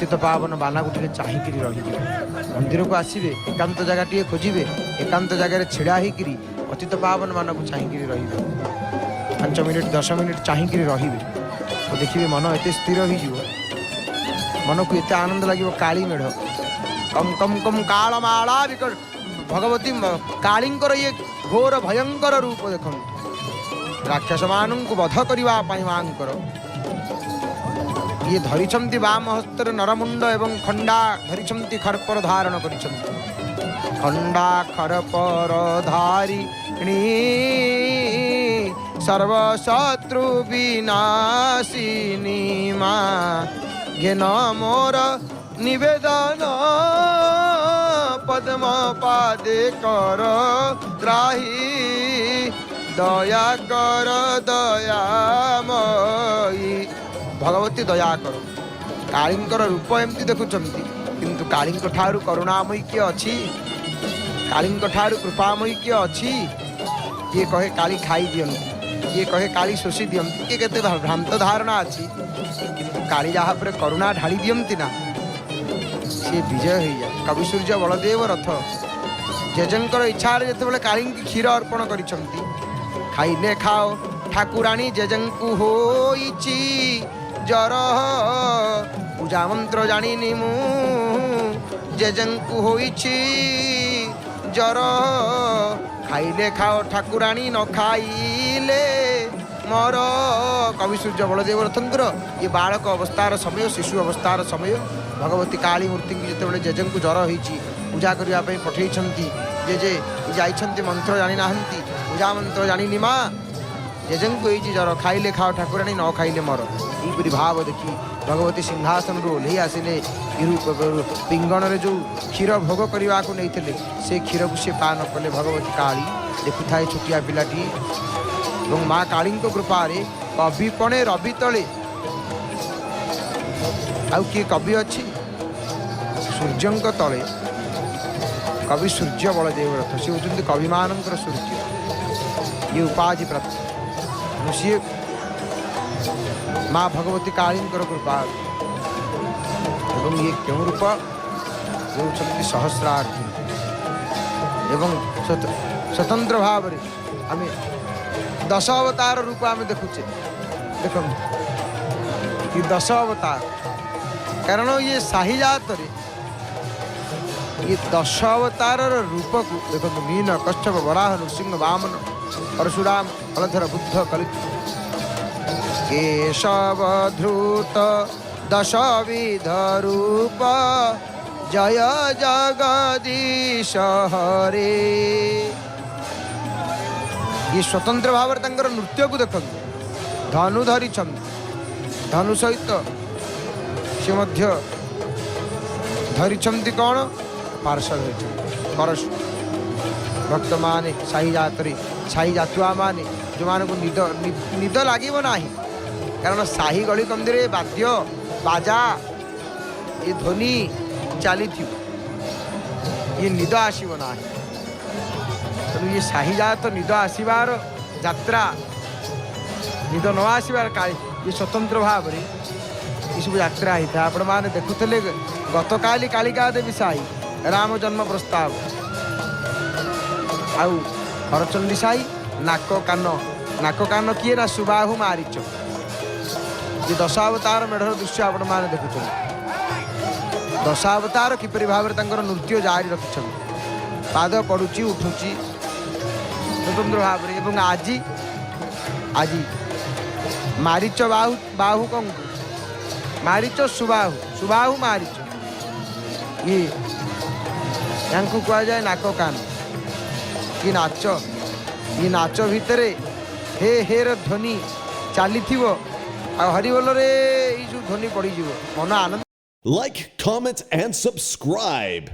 ପତିତ ପାବନ ବାନାକୁ ଟିକେ ଚାହିଁକିରି ରହିଯିବେ। ମନ୍ଦିରକୁ ଆସିବେ, ଏକାନ୍ତ ଜାଗା ଟିକେ ଖୋଜିବେ, ଏକାନ୍ତ ଜାଗାରେ ଛିଡ଼ା ହେଇକିରି ପତିତ ପାବନ ବାନାକୁ ଚାହିଁକିରି ରହିବେ। 5 ମିନିଟ୍, 10 ମିନିଟ୍ ଚାହିଁକିରି ରହିବେ ଓ ଦେଖିବେ ମନ ଏତେ ସ୍ଥିର ହେଇଯିବ, ମନକୁ ଏତେ ଆନନ୍ଦ ଲାଗିବ। କାଳୀ ମେଢ଼ କମ୍ କମ୍ କମ୍ କାଳ ମାଳା ବିକ ଭଗବତୀ କାଳୀଙ୍କର ଇଏ ଘୋର ଭୟଙ୍କର ରୂପ ଦେଖନ୍ତୁ। ରାକ୍ଷସମାନଙ୍କୁ ବଧ କରିବା ପାଇଁ ମାଙ୍କର ଇଏ ଧରିଛନ୍ତି ବାମ ହସ୍ତରେ ନରମୁଣ୍ଡ ଏବଂ ଖଣ୍ଡା ଧରିଛନ୍ତି, ଖର୍ପର ଧାରଣ କରିଛନ୍ତି। ଖଣ୍ଡା ଖରପର ଧାରିଣୀ, ସର୍ବଶତ୍ରୁ ବିନାଶିନୀ ମା, ଘେନ ମୋର ନିବେଦନ, ପଦ୍ମ ପାଦେ କର ତ୍ରାହି, ଦୟା କର ଦୟାମୟୀ। ଭଗବତୀ ଦୟା କର। କାଳୀଙ୍କର ରୂପ ଏମିତି ଦେଖୁଛନ୍ତି, କିନ୍ତୁ କାଳୀଙ୍କ ଠାରୁ କରୁଣାମୟୀ କିଏ ଅଛି? କାଳୀଙ୍କ ଠାରୁ କୃପାମୟୀ କିଏ ଅଛି? କିଏ କହେ କାଳୀ ଖାଇ ଦିଅନ୍ତି, କିଏ କହେ କାଳୀ ଶୋଷି ଦିଅନ୍ତି, କିଏ କେତେ ଭ୍ରାନ୍ତ ଧାରଣା ଅଛି। କିନ୍ତୁ କାଳୀ ଯାହା ଉପରେ କରୁଣା ଢାଳି ଦିଅନ୍ତି ନା, ସିଏ ବିଜୟ ହେଇଯାଏ। କବି ସୂର୍ଯ୍ୟ ବଳଦେବ ରଥ ଜେଜେଙ୍କର ଇଚ୍ଛାରେ ଯେତେବେଳେ କାଳୀଙ୍କୁ କ୍ଷୀର ଅର୍ପଣ କରିଛନ୍ତି, ଖାଇଲେ ଖାଅ ଠାକୁରାଣୀ, ଜେଜେଙ୍କୁ ହୋଇଛି ଜର, ପୂଜା ମନ୍ତ୍ର ଜାଣିନି ମୁଁ, ଜେଜେଙ୍କୁ ହୋଇଛି ଜର, ଖାଇଲେ ଖାଅ ଠାକୁରାଣୀ, ନ ଖାଇଲେ ମର। କବି ସୂର୍ଯ୍ୟ ବଳଦେବ ରଥଙ୍କର ଇଏ ବାଳକ ଅବସ୍ଥାର ସମୟ, ଶିଶୁ ଅବସ୍ଥାର ସମୟ। ଭଗବତୀ କାଳୀ ମୂର୍ତ୍ତିଙ୍କୁ ଯେତେବେଳେ ଜେଜେଙ୍କୁ ଜର ହେଇଛି, ପୂଜା କରିବା ପାଇଁ ପଠେଇଛନ୍ତି। ଜେଜେ ଯାଇଛନ୍ତି, ମନ୍ତ୍ର ଜାଣିନାହାନ୍ତି। ପୂଜା ମନ୍ତ୍ର ଜାଣିନି ମା, ଜେଜେଙ୍କୁ ହେଇଛି ଜର, ଖାଇଲେ ଖାଅ ଠାକୁରାଣୀ, ନ ଖାଇଲେ ମର। ଏହିପରି ଭାବ ଦେଖି ଭଗବତୀ ସିଂହାସନରୁ ଓହ୍ଲେଇ ଆସିଲେ। ପିଙ୍ଗଣରେ ଯେଉଁ କ୍ଷୀର ଭୋଗ କରିବାକୁ ନେଇଥିଲେ, ସେ କ୍ଷୀରକୁ ସେ ପାନ କଲେ। ଭଗବତୀ କାଳୀ ଦେଖୁଥାଏ ଛୋଟିଆ ପିଲାଟି ଏବଂ ମା କାଳୀଙ୍କ କୃପାରେ କବି ପଣେ ରବି ତଳେ ଆଉ କିଏ କବି ଅଛି? ସୂର୍ଯ୍ୟଙ୍କ ତଳେ କବି ସୂର୍ଯ୍ୟ ବଳଦେବ ରଥ। ସେ ହେଉଛନ୍ତି କବିମାନଙ୍କର ସୂର୍ଯ୍ୟ। ଇଏ ଉପାଧି ପ୍ରାପ୍ତ। ତେଣୁ ସିଏ ମା ଭଗବତୀ କାଳୀଙ୍କର କୃପା। ଏବଂ ଇଏ କେଉଁ ରୂପ? ହେଉଛନ୍ତି ସହସ୍ରାର୍ଜୁନ। ଏବଂ ସ୍ୱତନ୍ତ୍ର ଭାବରେ ଆମେ ଦଶ ଅବତାର ରୂପ ଆମେ ଦେଖୁଛେ। ଦେଖନ୍ତୁ କି ଦଶ ଅବତାର, କାରଣ ଇଏ ସାହିଜାତରେ ଇଏ ଦଶ ଅବତାରର ରୂପକୁ ଦେଖନ୍ତୁ। ମୀନ, କଶ୍ୟପ, ବରାହ, ନୃସିଂହ, ବାମନ, ପରଶୁରାମ, ହଳଧର, ବୁଦ୍ଧ, କଳ୍କି, କେଶବ ଧୃତ ଦଶବିଧ ରୂପ, ଜୟ ଜଗଦୀଶ ହରେ। ଇଏ ସ୍ୱତନ୍ତ୍ର ଭାବରେ ତାଙ୍କର ନୃତ୍ୟକୁ ଦେଖନ୍ତୁ। ଧନୁ ଧରିଛନ୍ତି, ଧନୁ ସହିତ ସେ ମଧ୍ୟ ଧରିଛନ୍ତି କ'ଣ? ପାର୍ଶ୍ୱ ଧରିଛନ୍ତି, ପରଶୁ। ଭକ୍ତମାନେ ସାହି ଯାତ୍ରୀ, ସାହି ଯାତ୍ରୁଆମାନେ, ଯେଉଁମାନଙ୍କୁ ନିଦ ଲାଗିବ ନାହିଁ, କାରଣ ସାହି ଗଳି କନ୍ଦିରେ ବାଦ୍ୟ ବାଜା ଏ ଧ୍ୱନି ଚାଲିଥିବ, ଇଏ ନିଦ ଆସିବ ନାହିଁ। ତେଣୁ ଇଏ ସାହିଜାତ ନିଦ ଆସିବାର ଯାତ୍ରା, ନିଦ ନ ଆସିବାର କାଳି, ଇଏ ସ୍ୱତନ୍ତ୍ର ଭାବରେ ଏସବୁ ଯାତ୍ରା ହେଇଥାଏ। ଆପଣମାନେ ଦେଖୁଥିଲେ ଗତକାଲି କାଳିକା ଦେବୀ ସାହି ରାମ ଜନ୍ମ ପ୍ରସ୍ତାବ, ଆଉ ହରଚଣ୍ଡୀ ସାହି ନାକ କାନ। ନାକ କାନ କିଏ ନା ସୁବାହୁ ମାରିଚ। ଏ ଦଶାବତାର ମେଢ଼ର ଦୃଶ୍ୟ ଆପଣମାନେ ଦେଖୁଛନ୍ତି। ଦଶାବତାର କିପରି ଭାବରେ ତାଙ୍କର ନୃତ୍ୟ ଜାରି ରଖିଛନ୍ତି, ପାଦ ପଡ଼ୁଛି, ଉଠୁଛି ସ୍ୱତନ୍ତ୍ର ଭାବରେ। ଏବଂ ଆଜି ମାରିଚ ବାହୁ, ବାହୁ କଙ୍କୁ ମାରିଚ, ସୁବାହୁ, ସୁବାହୁ ମାରିଚ, ଇଏ ୟାଙ୍କୁ କୁହାଯାଏ ନାକ କାନ। କି ନାଚ! ଇଏ ନାଚ ଭିତରେ ହେ ହେର ଧ୍ୱନି ଚାଲିଥିବ ଆଉ ହରିବୋଲରେ ଏଇ ଯୋଉ ଧ୍ୱନି ପଡ଼ିଯିବ, ମନ ଆନନ୍ଦ। Like, comment, and subscribe.